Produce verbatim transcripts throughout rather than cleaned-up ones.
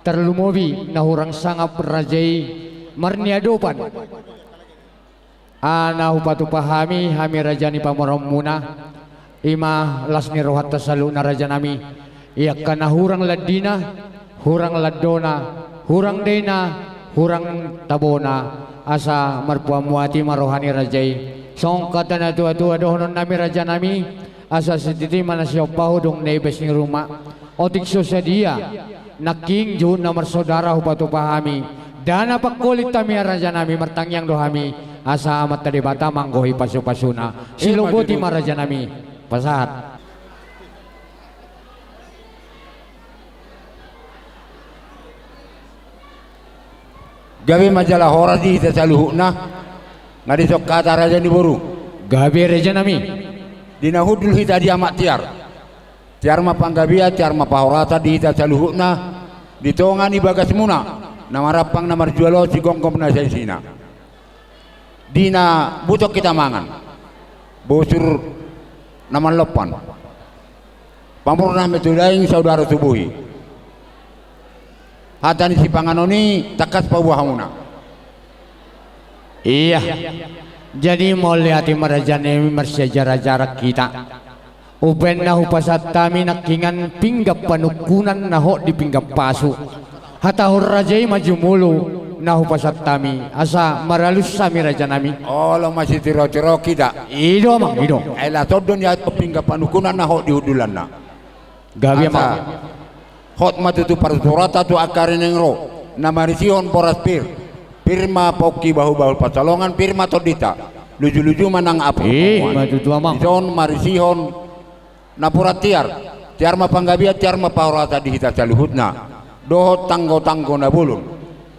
Tarlumobi na hurang sangap raja i marniadopan. Ai na hupatupa hami, hami raja ni pamoruonmuna, i ma las ni rohanta saluhutna rajanami. Ia angka na hurang landina, hurang landona, hurang daina, hurang tabona, asa marpamuati ma roha ni raja i. Songon hata ni natuatua dohononnami rajanami, asa sititi ma na siompa hudung na i bas ni ruma. Otik so sadia nangkin juhut na marsaudara hupatupa hami, ndada na pangkolit hami rajanami, martangiang do hami asa Amanta Debata manggohi pasupasuna. Siloboti ma rajanami. Pasahat. Gabe ma jala horas di hita saluhutna. Nga dison hata raja ni boru? Gabe rajanami. Di na hundul hita di amak tiar, tiar ma panggabean, tiar ma parhorasan di hita saluhutna. Di tonga ni bagasmuna na marampang na marjual on, sigomgom na saisina. Di na butong hita mangan, bosur na manlompan, pamurnas ma tu daging, saudara tu bohi. Hata ni sipanganon i tangkas paboa hamuna. Ia. Jadi mauliate ma rajanami, marsiajarajaran hita. Umbaen na hupasahat hami nangkiningan pinggan panungkunan na hot di pinggan pasu. Hatahon raja i ma jumolo na hupasahat hami, asa maralus hami rajanami. Olo, masitirotirohon hita. I do amang, i do. Ai las on do nian pinggan panungkunan na hot di hundulanna. Gabe amang. Hot ma tutu partuturanta tu angka ari naeng ro, na marisihon boras pir. Pir ma pongki bahulbahul pansalongan, pir ma tondinta, lujuluju ma nang aportomuan. I ma tutu amang. Dison marisihon napuran tiar, tiar ma panggabean, tiar ma parhorasan di hita saluhutna. Dohot tanggotanggo na bolon.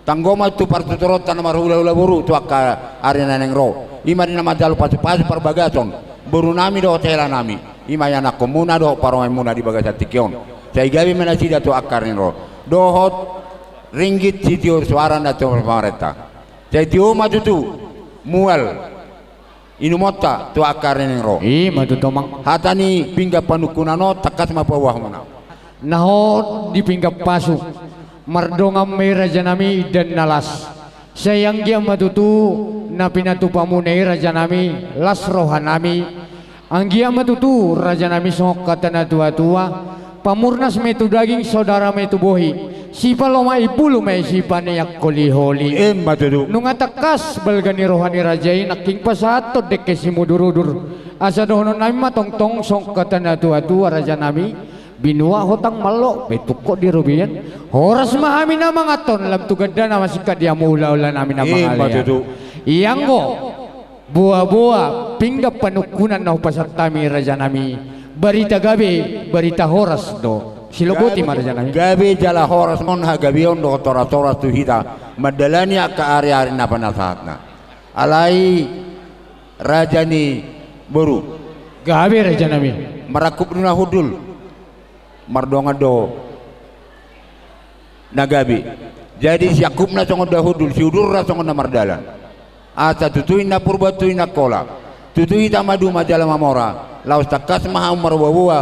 Tanggo ma tu partuturonta na marhulahula boru tu angka ari na naeng ro. I ma di na manjalo pasupasu parbagason borunami dohot helanami. I ma ianakkonmuna dohot parumaenmuna di bagasan tingki on. Sai gabe ma nasida tu angka ari naeng ro. Dohot ringgit sitio suara na tu pamarenta. Sai tio ma tutu mual inumonta tu angka ari naeng ro. I ma tutu amang. Hata ni pinggan panungkunan on tangkas ma paboa hamuna. Na hot di pinggan pasu, mardongan ma i rajanami indahan na las. Sai anggiat ma tutu na pinatupamuna i rajanami las rohanami. Anggiat ma tutu rajanami songon hata ni natuatua, pamurnas ma i tu daging, saudara ma i tu bohi, sipalomak imbulu ma i sipaniak holiholi. I ma tutu. Nunga tangkas balga ni roha ni raja i nangkin pasahathon dengke simudurudur. Asa dohononnami ma tongtong songon hata ni natuatua rajanami: Binuat hotang mallo, baen tungkot di robean. Horas ma hami na manganhon, lam tu gandana masingkat di hamu ulaula nami na mangalean. I ma tutu. Ianggo boaboa pinggan panungkunan na hupasahat hami rajanami, barita gabe, barita horas do. Siloboti ma rajanami. Gabe jala horas ma on, hagabeon dohot horashoras tu hita mandalani angka ariari na pinasahatna. Alai raja ni boru, gabe rajanami, marangkup do na hundul, mardongan do na gabe. Jadi siangkupna songon na hundul, siudurna songon na mardalan. Asa tutu inna Purba, tutu inna Angkola, tutu hita maduma jala mamora, laos tangkas ma hamu marboaboa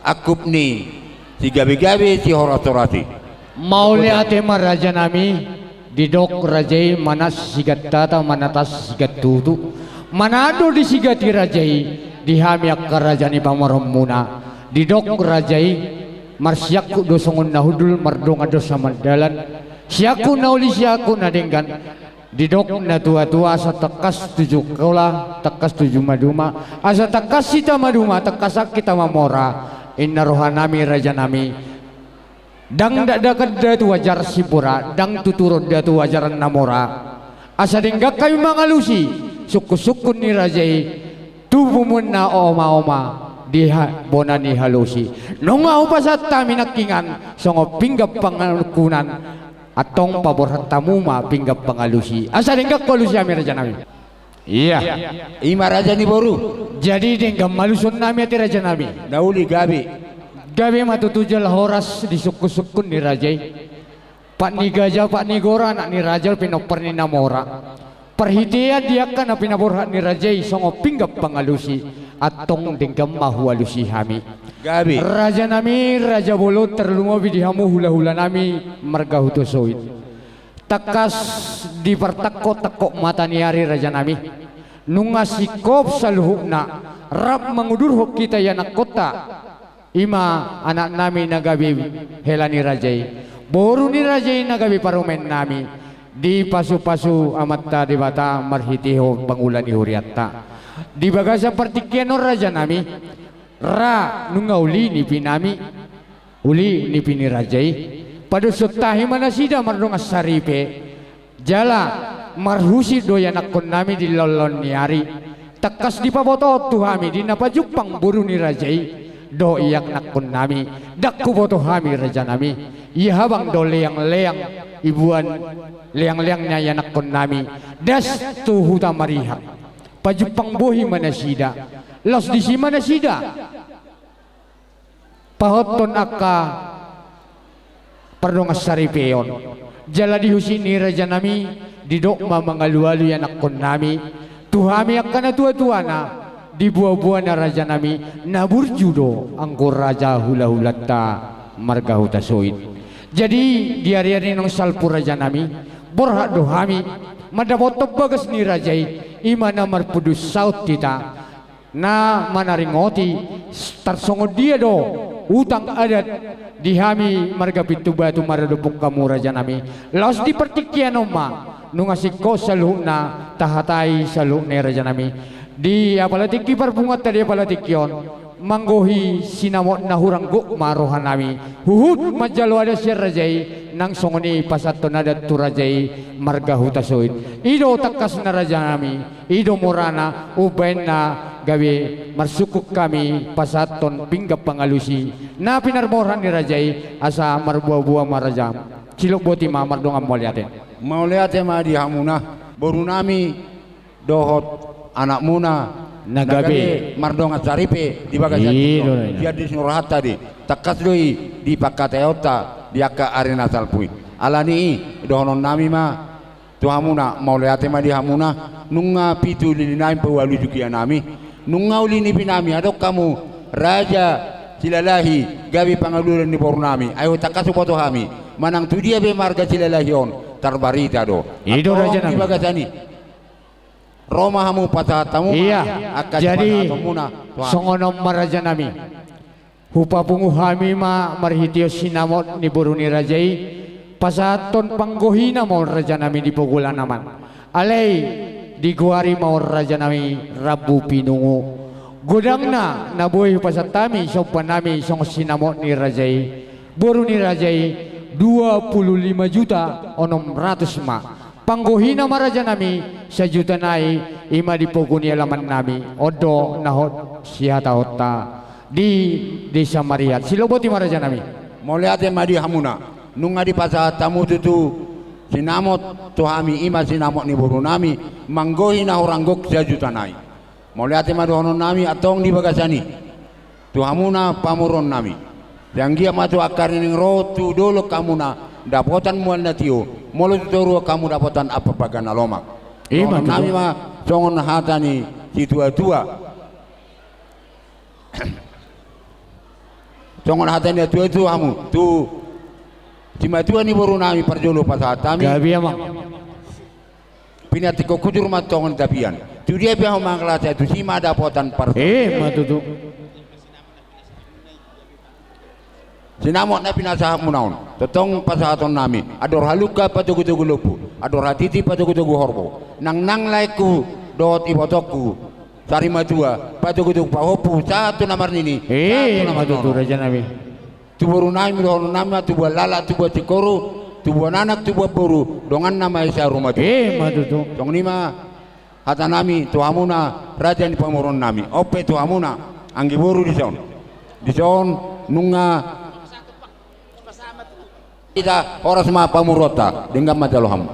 angkup ni sigabegabe, sihorashoras i. Mauliate ma rajanami. Didok raja i: Mana sigantata, mana tasi sigantutu. Manat do disigati raja i di hami angka raja ni pamoruonmuna. Didok raja i: Marsiangkup do songon na hundul, mardongan do samandalan. Siangkup na uli, siangkup na denggan. Didok natuatua: Asa tangkas tuju Angkola, tangkas tuju maduma. Asa tangkas hita maduma, tangkas hita mamora. Inna rohanami rajanami. Ndang dakdakan da tu ajar simbora, ndang tuturon da tu ajar na mora. Asa denggan hami mangalusi sungkunsungkun ni raja i tu punguan na omaoma di ha-, bona ni halosi. Nunga hupasahat hami nangkiningan songon pinggan panungkunan, antong paborhat hamu ma pinggan pangalusi. Asa denggan hualusi hami rajanami. Ia. I ma raja ni boru. Jadi denggan ma alusonnami ate rajanami. Na uli gabe. Gabe ma tutu jala horas di sungkunsungkun ni raja i. Pat ni gaja, pat ni gora, anak ni raja, pinompar ni na mora. Parhitean di angka na pinaborhat ni raja i songon pinggan pangalusi. Antong denggan ma hualusi hami. Gabe. Rajanami, raja bolon, tarlumobi di hamu hulahulanami marga Hutasoit. Tangkas di partangkok-tangkok mata ni ari, rajanami, nunga singkop saluhutna rap mangudurhon hita ianakkonta, i ma anaknami na gabe hela ni raja i, boru ni raja i na gabe parumaennami, dipasupasu Amanta Debata marhitehon pangula ni hurianta. Di bagasan partingkian on, rajanami, ra nunga uli nipinami, uli nipi ni raja i, padoshon tahi ma nasida mardongan saripe, jala marhusip do ianakkonnami di laonlaon ni ari. Tangkas dipabotohon tu hami di na pajumpang boru ni raja i dohot ianakkonnami, ndang huboto hami, rajanami, ia habang do leangleang ibuan, leangleang na ianakkonnami das tu huta Marihat. Pajumpang bohi ma nasida, laos disi ma nasida pahothon angka pardongan saripeon. Jala di husip ni, rajanami, didok ma mangalualu ianakkonnami tu hami angka natuatuana, di boaboana, rajanami, na burju do anggo raja hulahulanta marga Hutasoit. Jadi di ariari naung salpu, rajanami, borhat do hami mandapothon bagas ni raja i, i ma na marpudun saut hita, na manaringoti tarsongon dia do utang adat di hami marga Pintubatu maradophon hamu, rajanami. Laos di partingkian on ma nunga singkop saluhutna tahatai saluhutna i, rajanami. Di apala tingki parpunguanta, di apala tingki on, manggohi sinamot na hurang gok ma rohanami, huhut manjalo adat sian raja i, nang songon i pasahathon adat tu raja i marga Hutasoit. I do tangkasna, rajanami. I do murana umbahen na gabe marsungkun hami pasahathon pinggan pangalusi na pinarborhat ni raja i, asa marboaboa ma, raja. Silop boti ma, mardongan mauliate. Mauliate ma di hamuna, borunami, dohot anakmuna na gabe mardongan saripe di bagasan tingki on. Sian di sinurat tadi, tangkas do i dipangkataionta di angka ari na salpu i. Alani i dohononnami ma tu hamuna, mauliate ma di hamuna, nunga pitu lilinami paualusi huria nami, nunga uli nipinami, adong hamu Raja Silalahi gabe pangalualuan ni borunami, ai tangkas huboto hami manang tu dia pe marga Silalahi on tarbarita do. I do, rajanami. Antong di bagasan i ro ma hamu pasahat hamu ma angka sipasahatonmuna tu hami. Jadi songon on ma, rajanami. Hupapungu hami ma marhitehon sinamot ni boru ni raja i, pasahathon panggohina ma on, rajanami, di pogu Lanaman. Alai digoari ma on, rajanami, rambu pinungu. Godangna na boi hupasahat hami sombanami songon sinamot ni raja i, boru ni raja i, dua puluh lima juta onom ratus ma. Panggohina ma, rajanami, sajuta nai, i ma di pogu ni alamannami. On do na hot sihatahonta di desa Marihat. Silop boti ma, rajanami. Mauliate ma di hamuna, nunga dipasahat hamu tutu sinamot tu hami, i ma sinamot ni borunami, manggohi na hurang gok sajuta nai. Mauliate ma dohononnami antong di bagasan i tu hamuna pamoruonnami. Sai anggiat ma tu angka ari naeng ro tu dolok hamuna dapotan mual na tio, molo tu toruan hamu dapotan ampapaga na lomak. I ma tutu. Dohononnami ma songon hata ni situatua. Songon hata ni natuatua hamu tu simatua ni borunami, parjolo pasahat hami. Gabe, amang. Pinantikhon hujur ma tongon tapian. Tu dia pe hamu mangalasi, tusi ma dapotan parsaoran. I ma tutu. Sinamot na pinasahatmuna on, tongtong pasahatonnami. Andor halumpang patogutogu lombu, andor hatiti patogutogu horbo. Nangnang laengku dohot ibotongku sarimatua patogutogu pahompu, sahat tu na marnini, sahat tu na marnono. I ma tutu, rajanami. Tu borunami dohononnami ma, tubuan laklak, tubuan singkoru, tubuan anak, tubuan boru, donganna ma i saur matua. I ma tutu. Songon i ma hatanami tu hamuna, raja ni pamoruonnami. On pe tu hamuna anggi boru, dison, dison nunga hita, horas ma pamoruonta, denggan ma jalo hamu.